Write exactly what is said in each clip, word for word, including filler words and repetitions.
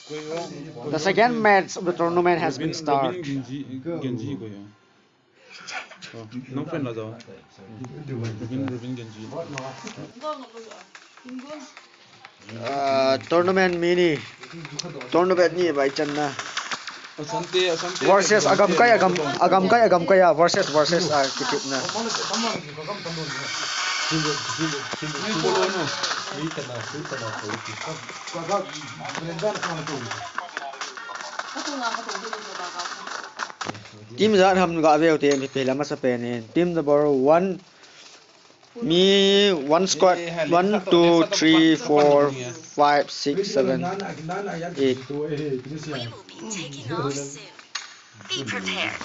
The second match of the tournament has been started. Genji, Genji ko ya. Oh, nang friend la jao. Rubin, Rubin Genji. Uh, tournament mini. Tournament ni bai channa. Asante, Asante. Versus agam kai agam, agam kai agam kai ya. Versus, versus a kikipna. Team jat ham ga veu te, mi pehla masa pen in. Team number one. Mi one squad, one, two, three, four, five, six, seven, eight. We will be taking off soon. Be prepared.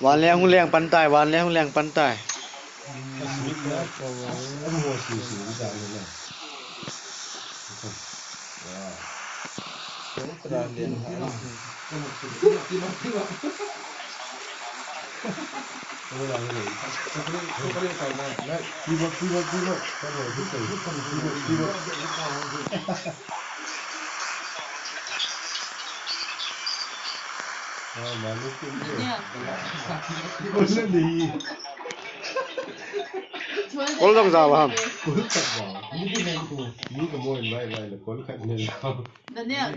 Van leng hung leng pan tai, van leng hung leng pan tai. Kol dang jao ham. Kol khat jao. Mi ka mo in vai vai le kol khat ne jao. Daniel.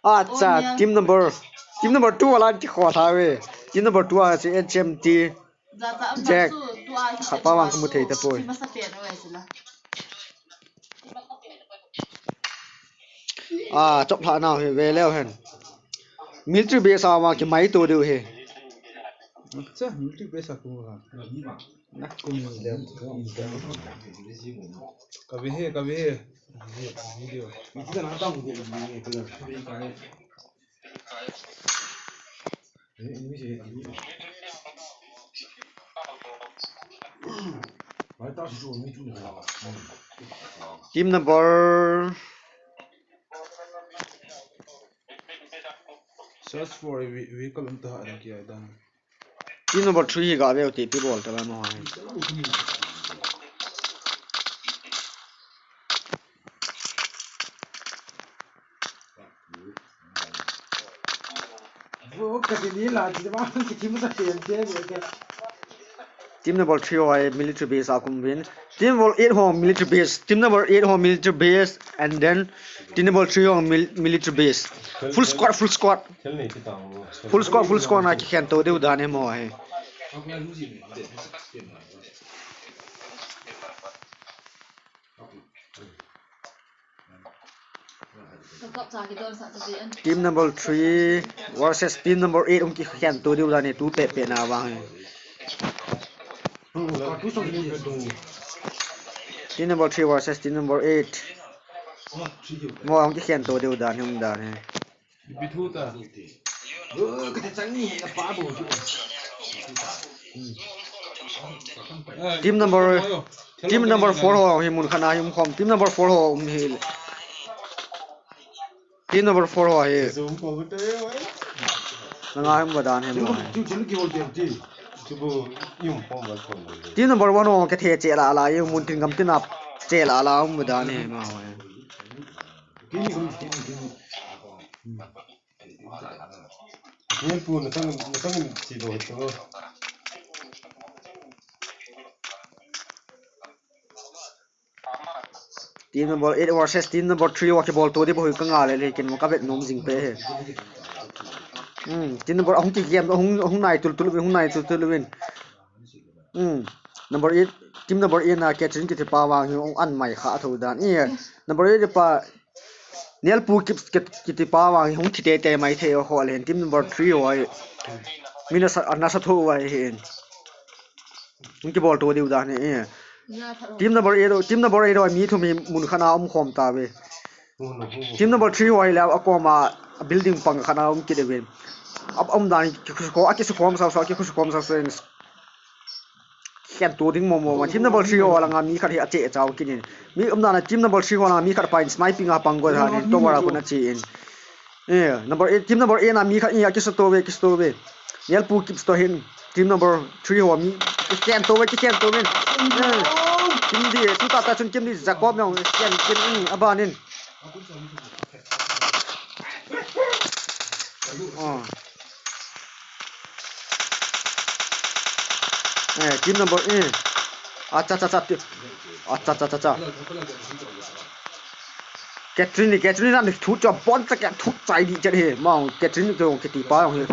Acha, team number, team number two wala kikho tha ve. Team number two a si H M T. Jack. Khat pa vang ka mu thei ta poi. Ah, chop lha nau hi ve leu hen. Military base a vang kimai to diu hi. Acha, military base a ko ha. Na ko mi le. Ka ve he, ka ve he. Video. Team number. Search for a ve-, vehicle. Team number three hi ga veu te pi bol ta la mo hai. Team number three ho military base a kum uvin. Team number eight ho military base. Team number eight ho military base. And then team number three ho mil-, military base. Full squad, full squad. Full squad, full squad na kikhen to diu dan hi mo hai. Team number three versus team number eight, hung kikhen to diu dan hi, tu pet pet na vang hi. Team number three versus team number eight. Mo hung kikhen to diu dan hi, um dan hi. Ipi thu ta. Team number, team number four ho hi mun khat a hi um khom. Team number four ho um hi. Team number four ho hi. Nanga hi um ba dan hi mo. Team number one ho ka the che la la, hi mun tin gam tin a che la la um ba dan hi mo. Team number eight versus team number three, wa kibol to di bou hi ka ngai le, lekin wa ka vet nom jing pe hi. Hmm, team number, ahung kigem, ahung, ahung nai tul tul uvin, ahung nai tul tul uvin. Hmm. Number eight, team number eight na Catherine kiti pa vang hi hung an mai kha tho dan. Number eight pa Nelpu kiti pa vang hi hung thi tei tei mai thei ho le, team number three ho hi. Mina sa, ana sa tho vai hi. Hung kibol to diu dan hi. Team number eight, team number eight ho mi thum hi mun khat a um khom ta ve. Team number three ho hi la a kom a building pang khat a um kit uvin. A um dan hi kikhusu khom, a kikhusu khom sao sao, kikhusu khom sao sao. Khen to ding mo mo ma. Team number three ho langa mi khat hi a che chao kit in. Mi um dan a team number three ho langa mi khat pa in sniping a pang go dan in. Tower a kon a che in. Eh, number eight, team number eight na mi khat hi a kisa to ve, kisa to ve. Nelpu kip to hin. Team number three ho mi, kiken to ve, kiken to ve. Eh, Kimdi, tu tah tah chun Kimdi Jacob jong kiken in, aban in. Oh. Eh, team number, eh. Acha, cha, cha, ti-, acha, cha, cha, cha. Catherine ni, Catherine ni thu cho bon cha ke thu chai di chet he. Ma Catherine ni to kiti pa jong he.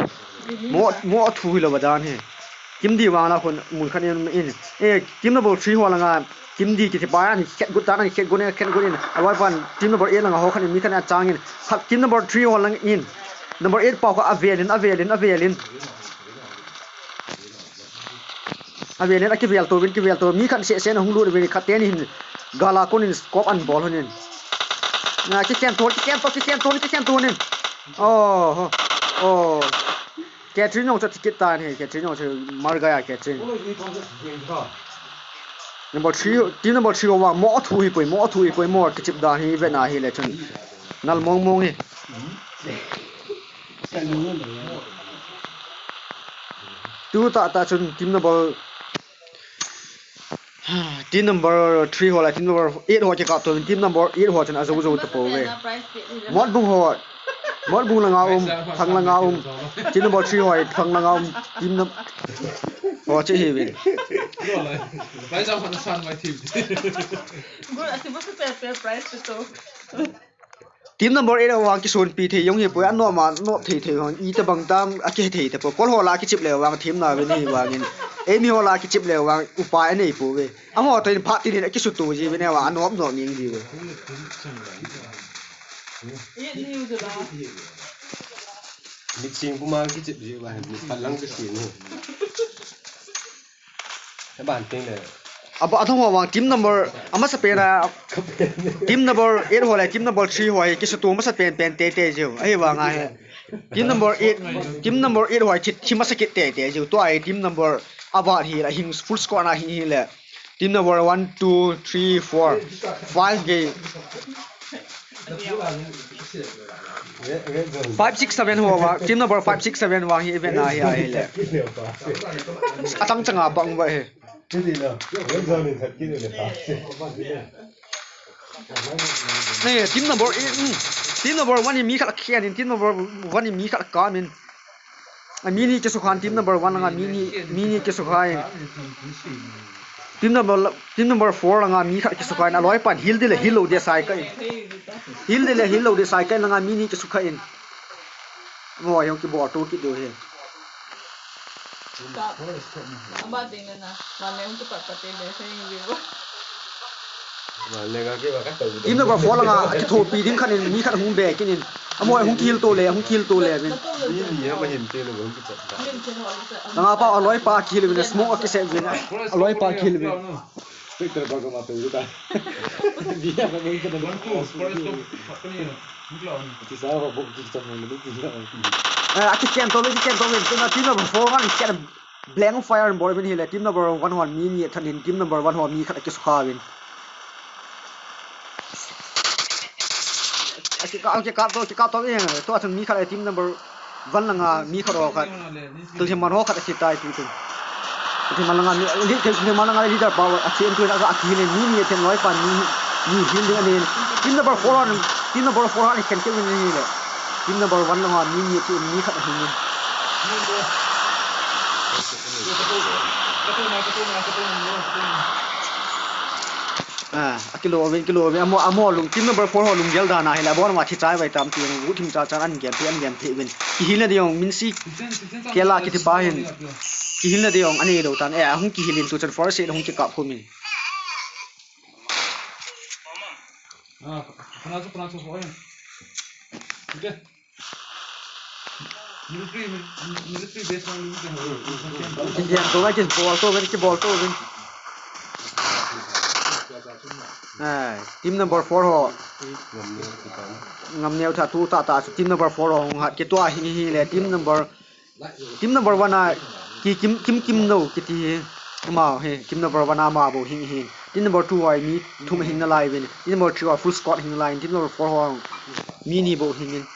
Mo, mo thu hi lo ba dan he. Kimdi vang la khun mun khat in, in. Eh, team number three ho langa Kimdi kiti pa an khet gut tan, an khet gut in, khet gut in. Aloi pan team number eight langa ho khat in mi khat in achang in. Khat team number three ho lang in. Number eight pa kha avel in, avel in, avel in. Avel in, akivel to vin, kivel to. Mi khat seh seh in ahung lut vin, khat teni hin. Gala kon in scope an bol hon in. Na, kiken to, kiken to, kiken to, kiken to in. Oh, oh. Catherine jong chu ti kit tan he, Catherine jong chu mar gaya Catherine. Number three, team number three ho vang mo thu hi poi, mo thu hi poi, mo kichep dan hi vet na hi le chun. Nal mong mong hi. Tu tah tah chun team number Team number three ho la, team number eight ho kikap to, team number eight ho chun ajou jou ta pou ve. Motbung ho, Motbung langa um, thang langa um. Team number three ho, thang langa um, team num-, ho che hi vin. Good, ati bo se pe pe prize pe to. Team number eight ho vang kisonpi thei jong hi poi, anop ma nop thei thei vang, ita bang tam, akihe thei ta pou. Kol ho la kichep le vang, team na vin hi vangin. Eimi ho la kichep le vang, upai anei pou ve. Amaho toh in phat tin hin akisutu ji vin e vang, anop nop ning ji ve. Mit sing puma kichep ji vang, mit phat lang kising hi. Aban teng le. Aba, athong ho vang, team number, amasa pen a, team number eight ho le, team number three ho hi, kisutu masa pen pen te te jiu. Ahi vang a hi. Team number eight, team number eight ho hi, thi, thi masa kit te te jiu. Tua hi, team number, aban hi la, hing full score na hing hi le. Team number one, two, three, four, five gei. Five, six, seven ho vang, team number five, six, seven vang hi event na hi a hi le. Atang changa bang va hi. Ni, team number eight, mm, team number one hi mi khat akhen in, team number one hi mi khat akam in. A mi ni kisukha in, team number one langa mi ni, mi ni kisukha in. Team number, team number four langa mi khat kisukha in. Aloi pan heal di le heal lou di sai kai. Heal di le heal lou di sai kai langa mi ni kisukha in. Mo, jong kibol to kit diu hi. Ka, aba ding na na, ma ne hung kipat pat te le, se ing vivo. Team number four langa, akithopi ding khat in, mi khat hung be kit in. Amo hung kihil to le, hung kihil to le, vin. Mi ni ama hin te le, hung kipat. Langa pa, aloi pa kihil vin, smoke akisep vin, aloi pa kihil vin. Spectre ba ka ma pe ta. Dia ba ngai ka ba. One, two, forest of Patani, Mukla on. Ti sa ba bo ki cham le ni ti la. Eh, akiken to, kiken to, team number four vang, kiken blank fire bol vin hi le, team number one ho mi ni than hin, team number one ho mi khat akisukha vin. Akikap, akikap to, kikap to, eh, tua chun mi khat, eh, team number one langa mi khat ho khat. Kilthim man ho khat akitai tu tu. Kilthim man langa mi, li-, Kilthim man langa leader pa, achen tu na, akihil in mi ni achen loi pan mi, mi heal ding anin. Team number four ho, team number four ho akiken kit vin hi le. Team number one langa mi ni achen mi khat ahin. Ah, akilo vin, kilo vin. Amo, amo lung, team number four ho lunggel dan a hi la, abon ma thi chai vai tam ti, u thim cha chan an gen phi, an gen phi vin. Kihilna ding jong, Minsi Kela kiti pa hin. Kihilna ding jong, anei lou tan. Eh, ahung kihil in tu chan forest a hung kikap khum in. Ah, pana chu, pana chu, ho, eh. Okay. Military, military base na military ho. Kigen to, kigen bol to, kigen bol to. Eh, team number four ho. Ngam neo tha tu ta ta, team number four ho hung hat kit tua hi hi le, team number Team number one a ki Kim, Kim, Kim no kiti hi. Ama hi, team number one a ama bou hing hi. Team number two a mi thum hing nalai vin. Team number three a full squad hing nalai. Team number four ho mi ni bou hing in.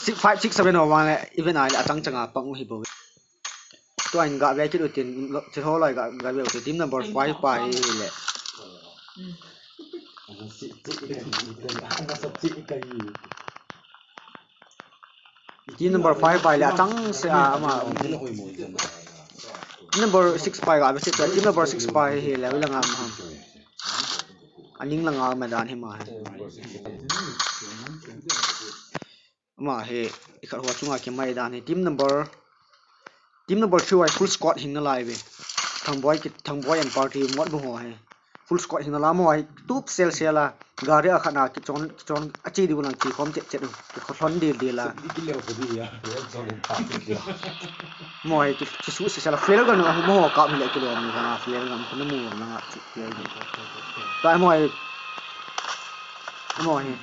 Six, five, six, seven ho vang le, even a le achang chang a pang u hi bou. Tua in ga ve kit u tin, lo, thil ho lai ga, ga ve u tin, team number five pa hi le. Team number five pa hi le, achang se a ama. Team number six pa hi ga ve kit u, team number six pa hi le, hoilang a ama. Aning lang a ama dan hi ama hi. Ama hi, ikhat ho chunga kimai dan hi. Team number, team number three ho hi full squad hing nalai ve. Thangboi ki, Thangboi and party mot bu ho hi. Full squad hing nalai mo hi. Tup sel sel a. Gari a khat na kichon, kichon a chi di bu lang chi khom chet chet u. Ki kho lhon dil dil a. Mo hi ki, ki su se sel a. Flare gun mo ho kap le kilom ni kana flare gun kana mu na nga chi flare gun. Ta mo hi. Mo hi.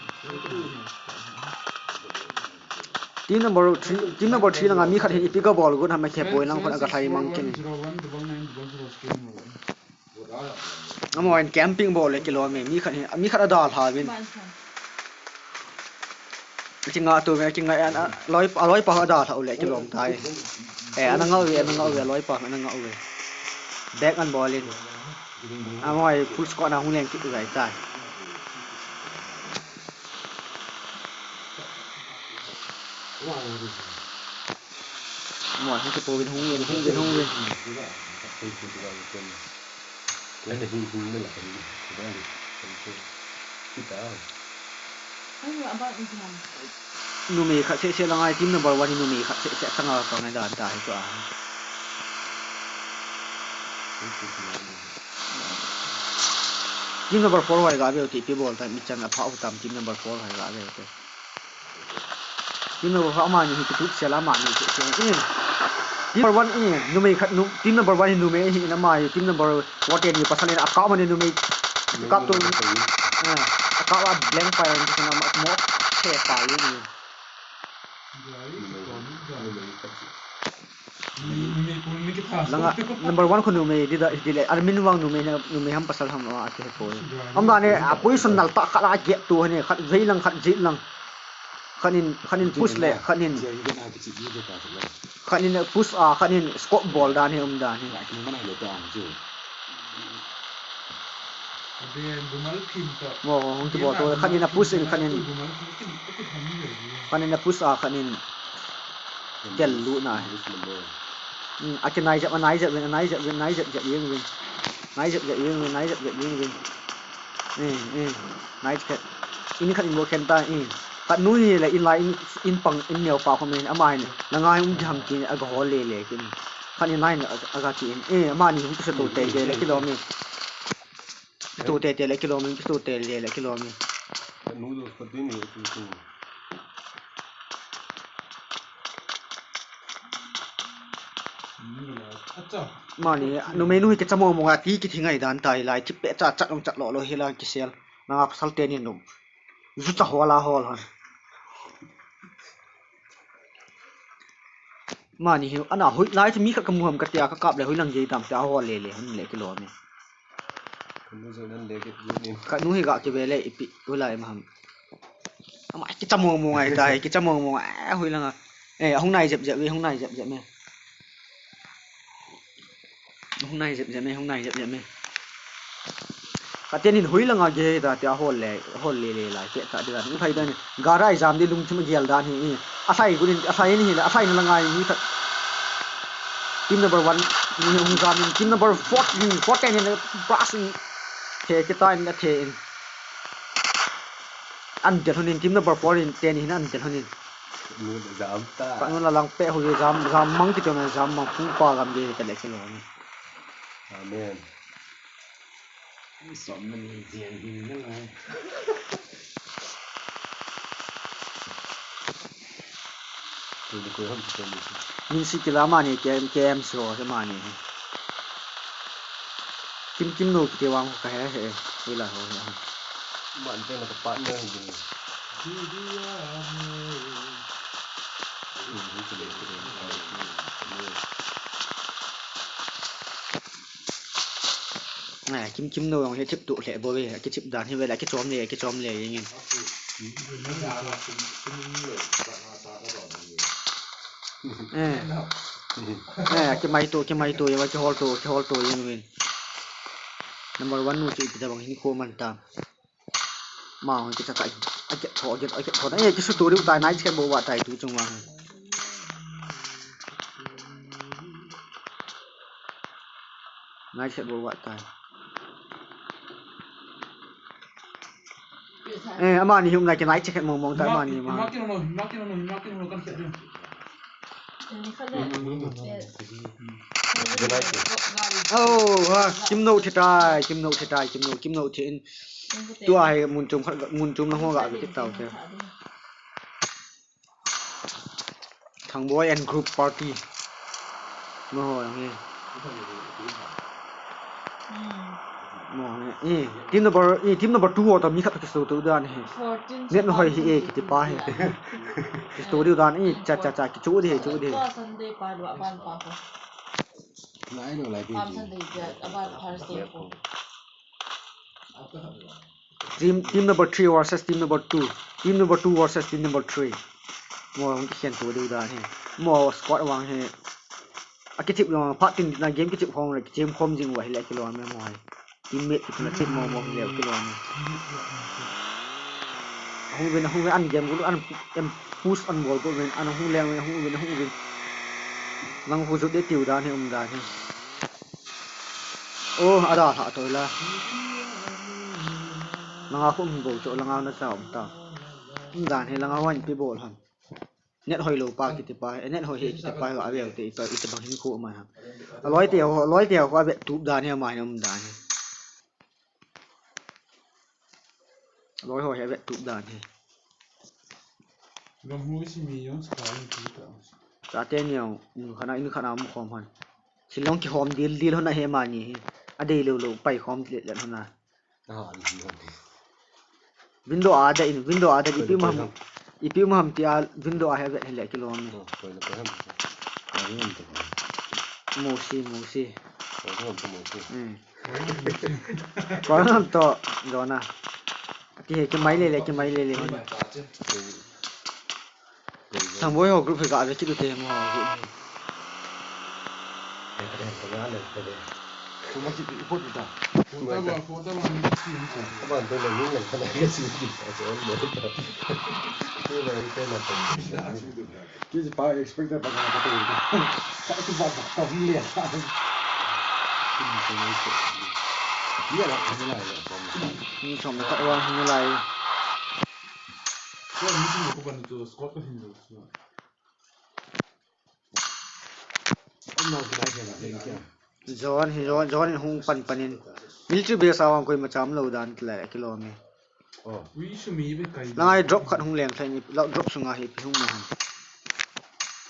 Team number three, team number three langa mi khat hin ipi ka bol gun ham khe poi lang khun aga thlai mang kini. Amo in camping bol le kilom e, mi khat hin, mi khat ada lha vin. Kinga tu ve, kinga an, a loi, a loi pa ada lha u le kilom tai. Eh, ana ngau ve, ana ngau ve, a loi pa ana ngau ve. Back an bol in. Amo ai full squad na hung leng kit u zai tai. Mo, hung kipo vin, hung vin, hung vin, hung vin. Numei khat seh seh lang ai, team number one hi numei khat seh seh chang a pang dan ta hi tua. Team number four ho hi ga ve u te, ipi bol ta mi chan a pha u tam, team number four ho hi ga ve u te. Team number four amani hi kitup sel a amani hi sel in. Team number one in, numei khat nu, team number one hi numei hi in ama hi, team number four te ni pasal in a kap mani numei. Kap tu. Eh, a kap a blank fire ni kana mo se pa yin. Langa number one khu numei di da, di le, admin vang numei na, numei ham pasal ham a, ati he poi. Am da ne, a position nal ta khat a get tu ne, khat vei lang, khat jit lang. Khat in, khat in push le, khat in, khat in push a, khat in scope bol dan he um dan he. Mo, hung kibol to, khat in a push in, khat in, khat in a push a, khat in tel lut na he. Hmm, a kinai jep, a nai jep vin, a nai jep vin, nai jep jep vin vin. Nai jep jep vin vin, nai jep jep vin vin. Eh, eh, nai jep. In khat in bo khen ta, eh. Khat nu hi le in lai in, in pang, in neo pa khom in, ama hin. Na ngai um jam ki, a ga hol le le kin. Khat in lai in, a, a ga ki in. Eh, amani hung kisa to te te le kilom in. Kisa to te te le kilom in, kisa to te le le kilom in. Noodles khat din ni tu tu. Mani, numei nu hi kicha mong mong a ti kithi ngai dan tai lai, kipe cha chat ong chat lo lo hi la kisel. Nanga pasal te ni num. Zu cha hol a hol hon. Mani hi, ana hoi lai chu mi khat ka mu ham ka tia ka kap le hoi lang gei dam tia hol le le hon le kilom in. Ka nu jong nan le ke ni. Ka nu hi ga kive le ipi hoi lai ma ham. Ama kicha mong mong ai tai, kicha mong mong ai, hoi lang a. Eh, hung nai jep jep ve, hung nai jep jep me. Hung nai jep jep me, hung nai jep jep me. Ka ten in hoi lang a ge ta tia hol le, hol le le lai, te ta de la. Ni phai dan, garai jam de lungthim gel dan hi. A thai gun in, a thai ni hi la, a thai ni la ngai ni ta. Team number one, ni hung jam in, team number four, four ten in, plus in. The, kita in, the in. An del honin, team number four in, ten in an del honin. Jam ta. Ka nula lang pe ho jam, jam mang kiti na jam mang pu pa gam de ta le kilo ni. Amen. Som man ni jian hin na lai. Min si kila mani kem, kem so se mani. Kim Kim nu kiti vang ka he he. Ila ho he. Man te na ka partner ni. Ngai, Kim Kim nu vang he thip tu le bo ve. Ki thip dan he ve la ki chom le, ki chom le yin. Eh. Eh, kimai to, kimai to, ya kihol to, kihol to, yang win. Number one nu chu ipi tabang hinkho man tam. Ma, kicha cha. Akitho, akitho, akitho. Eh, kisuto diu tai, nai che bo wa tai tu chung wa. Nai che bo wa tai. Eh, amani hum na ki nai che mong mong tai amani ma. Oh, ha, Kimno thi tai, Kimno thi tai, Kimno, Kimno thi in. Tua hi mun chom khat, mun chom na ho ga ki tau te. Thangboi and group party. Mo ho yang hi. Mo ho yang hi. Eh, team number, eh, team number two ho to mi khat kisuto dan hi. Net na hoi hi e kiti pa hi. Kisuto dan hi, cha cha cha, kichu de, chu de. Sunday pa dua ban pa ko. Nai no lai pi. Palm Sunday dia, aban Thursday ko. Team, team number three versus team number two. Team number two versus team number three. Mo hung kikhen to diu dan hi. Mo squad vang hi. Akichep jong phat tin na game kichep khom le, kichep khom jing uva hi le kilom e mo hi. Teammate kiti na chep mo mo hi le kilom e. Hung win, hung win, an game gulu, an, em, push an bol gulu win, an hung leng win, hung win, hung win. Nang hu jut de tiu dan hi um dan hi. Oh, ada tha to la. Langa khu um bol cho, langa na cha um ta. Um dan hi langa wan pi bol ham. Net hoi lou pa kiti pa, eh, net hoi hi kiti pa, a veu te, ita, ita bang hinkho ma ha. A loi te ho, a loi te ho, a vet tup dan hi, ma hi um dan hi. A loi ho hi a vet tup dan hi. Gam hu si mi yong sa ka ni ti ta. Sa te ni yong, in khana, in khana um khom han. Silong kihom dil, dil hon a hi ma ni hi. A dei lou lou, pai khom let let hon a. Ah, ni hi hon. Window a da in, window a da in, ipi um ham, ipi um ham ti a, window a hi a vet hi le kilom ni. Oh, koi na koi ham. Koi na koi ham. Mosi, mosi. Koi na koi ham mosi. Hmm. Koi na to, dona. Ti hi kimai le le, kimai le le. Koi na ta che. Thangboi ho group hi ga ve kit u te mo ho group. Kuma ki pot ta. Kota ba, kota ba ni ki ni ko. Ba to le ni le kana ke si ki ta so mo ta. Ko ba ni ke na ta. Ki pa expect pa kana ka to. Ka ki ba ba ka ni le. Ni la ni la. Ni chom ka wa ni lai. Ko ni ki ko ba ni to squad ko hin do. Zone hi, zone, zone in hung pan pan in. Military base a vang koima cham lou dan le kilom e. Oh. Langa hi drop khat hung leng thei ni, lo drop sunga hi ipi hung ma ham.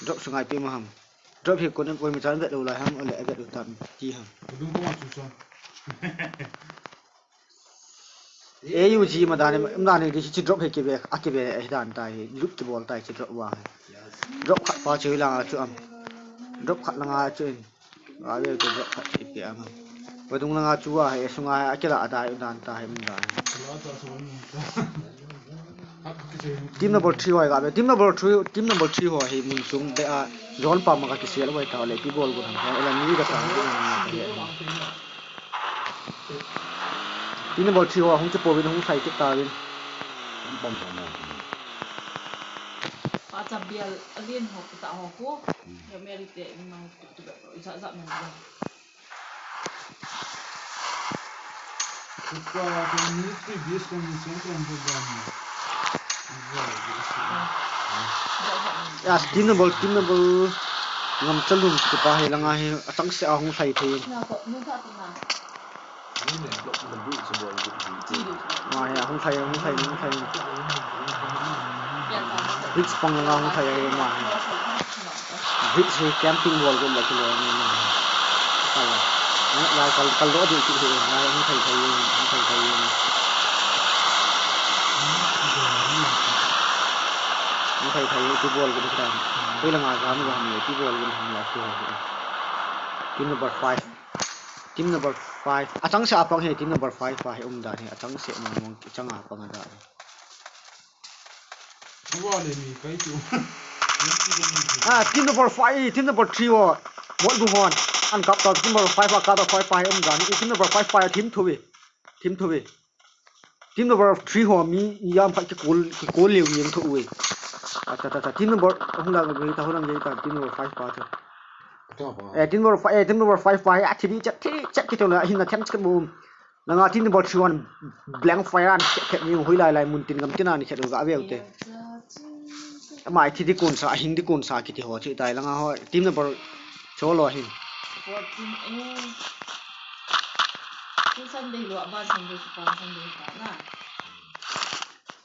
Drop sunga ipi ma ham. Drop hi kon koima cham vet lou lai ham, ale vet lou tam ti ham. A U G ma dan, um dan hi, hiche drop hi kive, akive, eh, dan tai, loot kibol tai, hiche drop vang hi. Drop khat pa chu hi langa chu am. Drop khat langa chu in. Ave chu drop khat chu ipi am. Vadung langa chu a hi, sunga hi, akila tai, dan tai, um dan hi. Team number three ho hi ga ve, team number three, team number three ho hi mun sung be a, zone pa ma ka kisel vai ta le, ipi bol got ham, ela ni ka sa, ni ka sa. Team number three ho hung che pouvin hung sai kit tauvin. Bom bom na. Pa cha bial alien ho kita ho ko. Hmm. Ya meri te in mang tu tu ba. Isa sa man ba. Kuka ko ni previous ko ni sen ko ko ba ni. Ya, team number, team number. Ngam chalum tu pa hi langa hi atang se a hung sai thei. Na ko, nu ta tu na. Ama hi, hung thei, hung thei, hung thei. Bridge pang langa hung thei ahi ama hi. Bridge hi camping wall got la kilom e ama hi. Kal, kal, kal, kal lo di ki hi, ama hi hung thei thei, hung thei thei. Hung thei thei, ipi bol got ham. Koi langa jam got ham, ipi bol got ham la ki hi. Team number five. Team number five. Achang se a pang hi team number five pa hi um dan hi. Achang se mong mong chang a pang a dan hi. Tua le mi kai tu. Ah, team number five, team number three ho. Bol bu hon. An kap ta, team number five pa, kap ta, five pa, um dan. Team number five pa, team two. Team two. Team number three ho mi yam khat kikol, kikol leu yeng tho ui. Acha, acha, acha. Team number, hung lang gei ta, hung lang gei ta, team number five pa chu. Eh, team number five, eh, team number five pa, eh, a thibi chat, thi chat kito la, hin na them chat bum. Langa team number three hon blank fire an khet, khet ni hui lai lai mun tin gam tin an khet u ga veu te. Ama thi di kun sa, hing di kun sa kiti ho chi tai langa ho, team number cholo hin. Fourteen A. Tu Sunday lo, aba Sunday, tu pa Sunday pa na.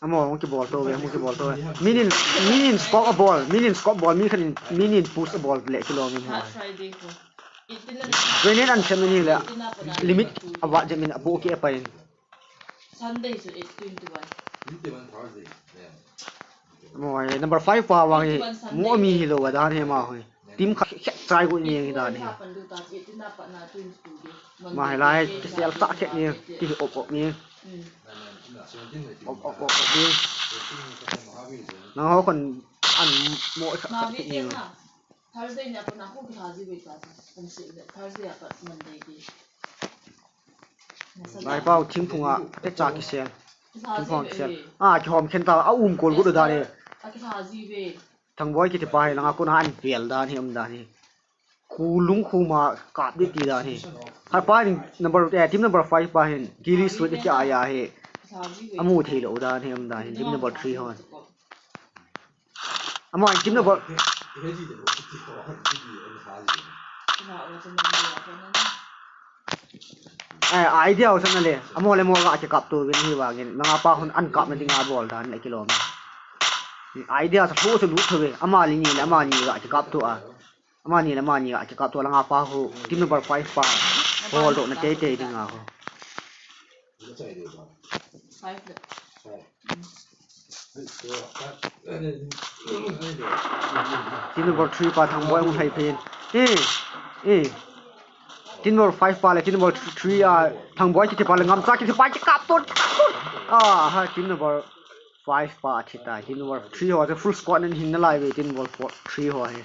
Amo, mo kibol to ve, mo kibol to ve. Minin, minin scope a bol, minin scope bol, mi khanin, minin push a bol le kilo min ha. Third Friday ko. Eighteen na. Grenade an chem ni le. Limit a va je min a bo ki a pa in. Sunday chu eight twenty-one. Twenty-one Thursday. Yeah. Mo, eh, number five pa vang hi, mo mi hi lo wa dan he ma hoi. Team khat khet chai go ni dan he. Eighteen na pa na twenty-two de. Ma he lai, kisel ta khet ni, ki op op ni. Mm. Op op op op ni. Nang ho kon an mo khat khet ni. Thursday ni apa na ko ki haji be ta. Thursday apa Monday de. Lai pau thingphung a, te cha kisel. Thingphung a kisel. A, kihom khen ta, a um kol gu da ne. Thangboi kiti pa hi langa kona an pel dan hi, um dan hi. Khu lung khu ma kap di ti dan hi. Har pa hin number, eh, team number five pa hin. Gili suit ki aya hi. Amu thei lo dan hi, um dan hi. Team number three hon. Ama team number. Eh, idea ho sana le. Amo le mo ga kikap to vin hi vangin. Nanga pa hon an kap na dinga bol dan le kilom. Idea sa thu sa lu thu ve. Ama li ni le ama ni ga kikap to a. Ama ni le ama ni ga kikap to langa pa ho. Team number five pa. Hol do na tei tei dinga ho. Five le. Team number three pa Thangboi hung hai phin. Eh, eh. Team number five pa le, team number three, ah, Thangboi kiti pa le, Ngamcha kiti pa, kikap to, kikap to. Ah, ha, team number five pa thi ta. Team number three ho, full squad nen hin na lai ve, team number four, three ho he.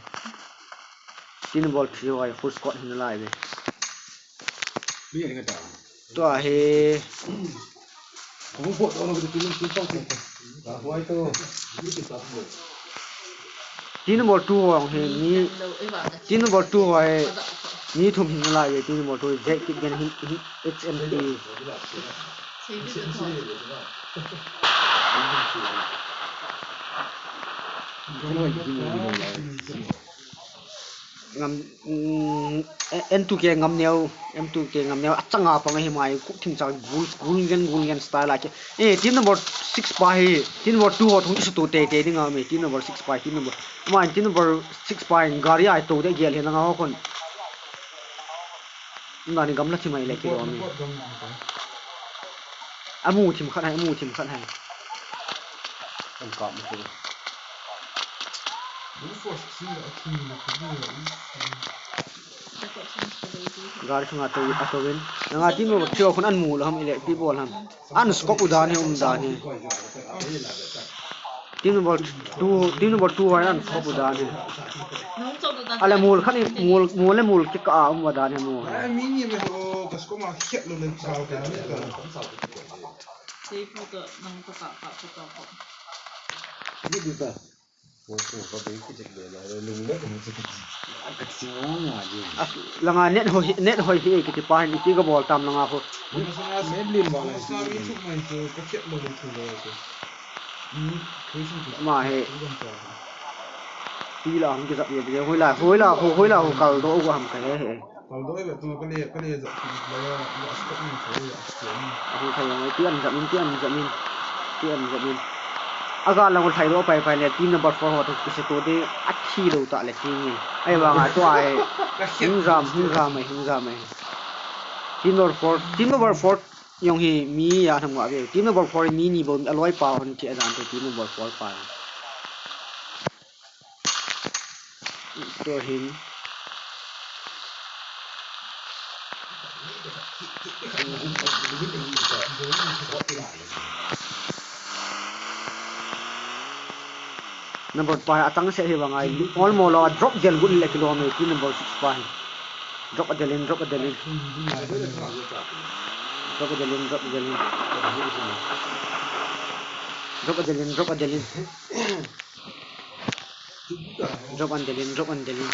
Team number three ho, full squad hin na lai ve. Tua hi. Team number two ho hi mi, team number two ho hi mi thum hin lai ve, team number two Jack Kipgen hin, hin H M T. Ngam, mm, M two K Ngamneo, M two K Ngamneo, achanga pang hi mai, khu thim chang gul, gul ngen, gul ngen style a ki. Eh, team number six pa hi, team number two ho thung isu to te te ding a mi, team number six pa, team number, mai, team number six pa in gari ai to de gel hi na nga ho kon. Nda ni gamla thim ai le ki lo mi. Amu thim khat hai, amu thim khat hai. Kan kap mo. Gari sunga to, a to win. Nanga team number three ho khun an mu lo ham, ile, pi bol ham. An scope u dan hi, um dan hi. Team number two, team number two ho an scope u dan hi. Ale mul khat ni, mul, mul le mul kikah a um dan hi mu. Ai, mi ni ve ho, ka scope ma khet lo le, sao ka ni ka. Sei pu to, nang to ka, ka to ka. Ni di ta. Langa net hoi, net hoi hi kiti pa hin iti ka bol tam langa ho. Ma he. Ti la hung ki zap ye, hoila, hoila, ho, hoila, ho kal do u ham ka he he. Kal do e, tu ka le, ka le zat, la ya, ya, stop ni, sa ya, stop ni. Ahu thai yang, ti an zat min, ti an zat min, ti an zat min. Aga lang thai do pai pai le, team number four ho to, kisi to de, a thi lo ta le, team ni. Ai, vang a to ai, hing zam, hing zam ai, hing zam ai. Team number four, team number four, yong hi, mi ya tham wa ve. Team number four, mi ni bo, a loi pa hon, ti a zan to, team number four pa. Tua hin. Number pa hi atang se hi vang ai. All mo lo, drop del gun le kilom e, team number six pa hi. Drop a del in, drop a del in. Drop a del in, drop a del in. Drop a del in, drop a del in. Drop an del in, drop an del in.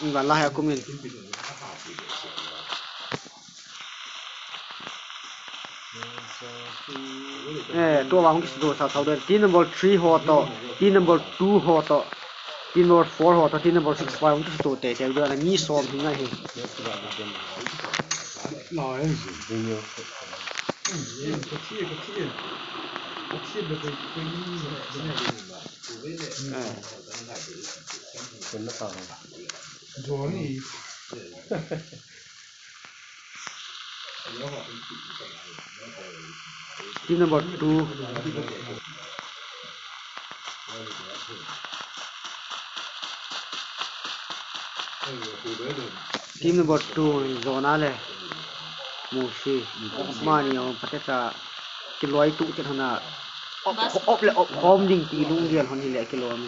Nga la ha kumin. Eh, tua vang kis do sa sau den. Team number three ho to, team number two ho to, team number four ho to, team number six pa vang kis do te te do na mi som hi ngai hi. Eh. Johnny. Team number two. Team number two, Zona le Musi. Mani o pateta kiloi tu chen hana. Op, op le op hom ding ti lung dial hon hi le kilom.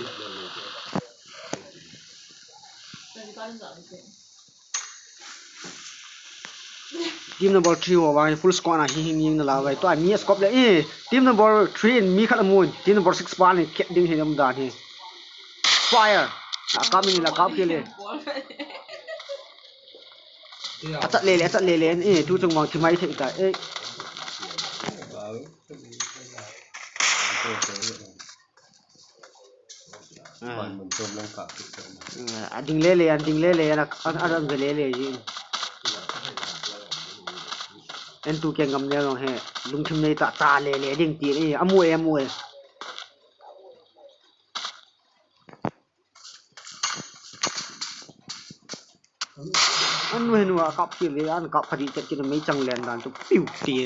Team number three ho vang full squad na hi hing hing na la vai. Tua mi scope le, eh, team number three in mi khat amun. Team number six pa ni khet ding hi nam dan hi. Fire. La kap ni la kap ke le. Achat le le, achat le le. Eh, tu chung vang thi mai thei ta. Eh. Ah. Ban mun chom lang kap kit chom. Ah, ading lele, ading lele, ana, ana, ana ve lele ji. En tu keng gam ne long he, lungthim nei ta, ta lele ding ti, eh, amu e, amu e. An nu henu a kap ki ve, an kap phadi chet ki mei chang len dan chu piu ti.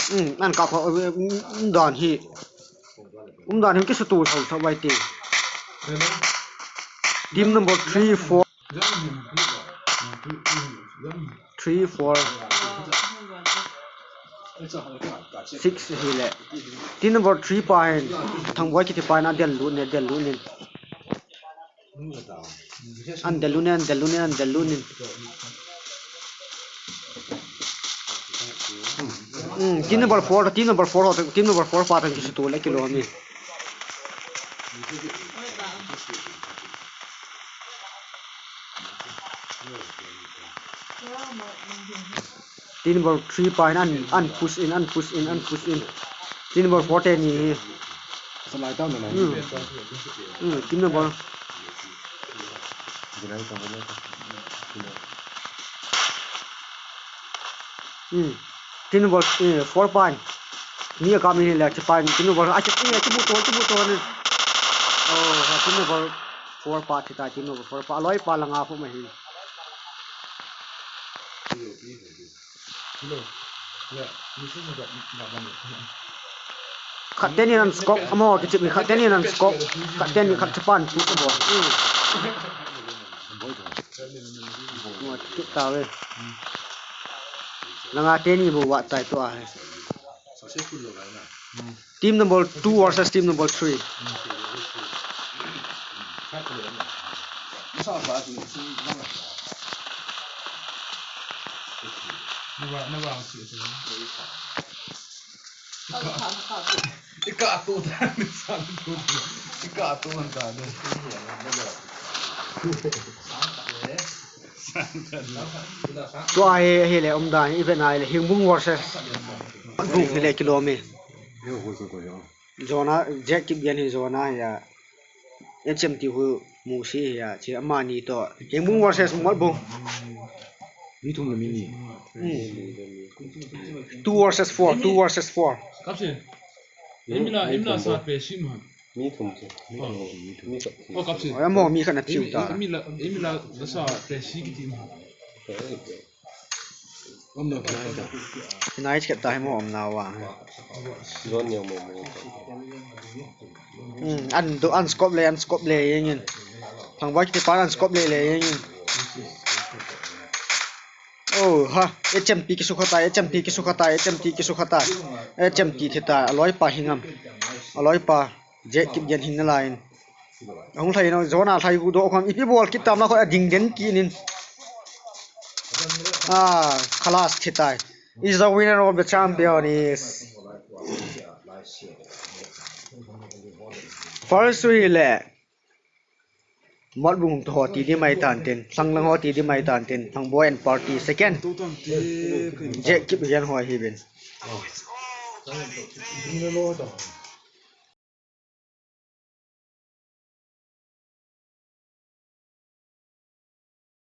Hmm, an kap kha, um, dan hi. Um, dan hi ki su tu sau sau bai ti. Team number three, four. Three, four, six hi le. Team number three pa hin, Thangboi kiti pa hin, adel lut ne, del lut ne. An del lut ne, an del lut ne, an del lut ne. Hmm, team number four, team number four, team number four pa tan ki su tu le kilom e. Team number three pa hin an, an push in, an push in, an push in. Team number four te ni. Salai ta na. Hmm. Hmm, team number. Hmm. Team number, eh, four pa hin. Mi a kap ni le, chi pa hin. Team number, a, chi, eh, chi bu to, chi bu to ni. Oh, ha, team number four pa, chi ta, team number four pa. Loi pa la nga pu ma hin. Khat teni nan scope, amo kichip ni khat teni nan scope, khat teni khat chapan tu ko bo. Mo kichip ta ve. Langa teni bo wa tai to a he. Team number two versus team number three. Ika to ta ni san to. Ika to man ta ni. Tua hi, hi le, um dan, event ai le, Hingbung versus Group hi le, kilom e. Zona, Jack Kipgen hi Zona hi a. H M T hu Musi hi a, chi amani to. Hingbung versus Motbung. Mi thum le mi ni. Hmm. Two versus four, two versus four. Kapsi. Emila, Emila sa pe sim han. Mi thum chu. Mi thum, mi thum. Mi thum. Oh, kapsi. Oh, amo mi khat na thiu ta. Emila, Emila sa pe si kiti ma. Nai chet ta hi mo om na wa. Zon neo mo mo. Hmm, an do, an scope le, an scope le, yengin. Thangboy kiti pa nan scope le le. Oh ha, H M P kisukha tai, H M P kisukha tai, H M P kisukha tai. H M P thi tai, aloi pa hingam. Aloi pa, J Kip gen hing na lain. Ahung lhai no, zona lhai gu do kham, ipi bol kit tam la kho, ading den kinin. Ah, khalas thi tai. Is the winner of the champion is. First hui le. Motbung to ho ti di mai tan tin, Sanglang ho ti di mai tan tin, Thangboy and party second. J Kip gen ho hi bin.